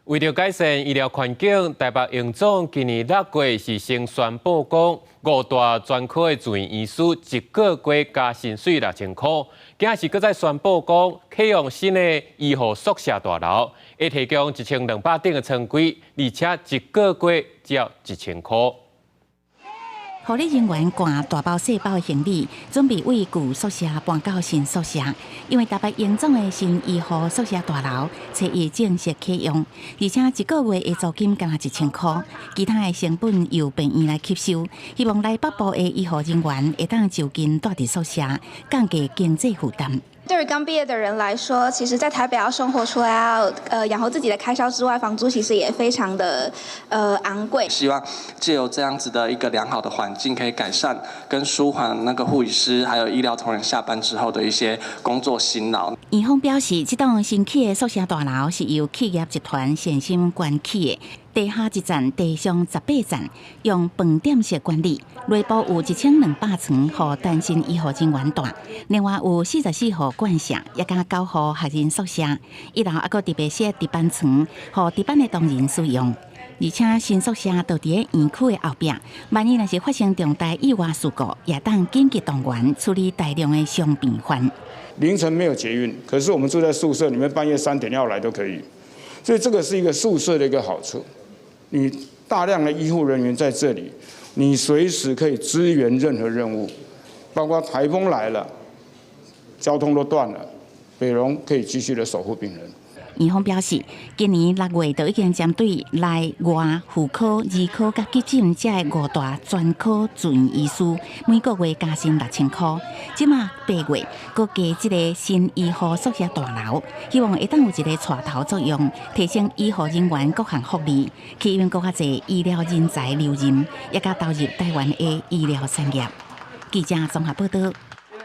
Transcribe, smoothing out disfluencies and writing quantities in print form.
為著改善醫療環境，台北榮總今年6月是先宣布講，五大專科的住院醫師一個月加薪水6000箍。今仔日閣再宣布講，啟用新的醫護宿舍大樓，會提供1200頂的床位，而且一個月只要1000箍。護理人員攜大包細包的行李，準備為舊宿舍搬到新宿舍。因為台北榮總的新醫護宿舍大樓，初一正式啟用，而且一個月的租金干焦1000箍，其他的成本由病院來吸收。希望來北部的醫護人員會當就近蹛佇宿舍，降低經濟負擔。對於剛畢業的人來說，其實，在台北要生活，除了要養活自己的開銷之外，房租其實也非常的昂貴。希望借由這樣子的一個良好的環境，可以改善跟舒緩那個護理師還有醫療同仁下班之後的一些工作辛勞。院方表示，這棟新起的宿舍大樓是由企業集團善心捐起的，地下一層、地上18層，用飯店式管理。內部有1200床，予單身醫護人員蹛；另外有44戶館舍，也佮9戶學生宿舍。一樓猶閣特別設值班床，予值班的同仁使用。而且新宿舍就佇咧院區的後壁，萬一若是發生重大意外事故，也當緊急動員處理大量的傷病患。凌晨沒有捷運，可是我們住在宿舍裡面，半夜3點要來都可以，所以這個是一個宿舍的一個好處。你大量的醫護人員在這裡，你隨時可以支援任何任務，包括颱風來了，交通都斷了，北榮可以繼續的守護病人。院方表示，今年6月就已經針對內外婦科、兒科佮急診這五大專科住院醫師，每個月加薪6000箍。這馬8月，閣加這个新醫護宿舍大樓，希望會當有一个帶頭作用，提升醫護人員各項福利，吸引閣較濟醫療人才留任，也佮投入台灣的醫療產業。記者綜合報道。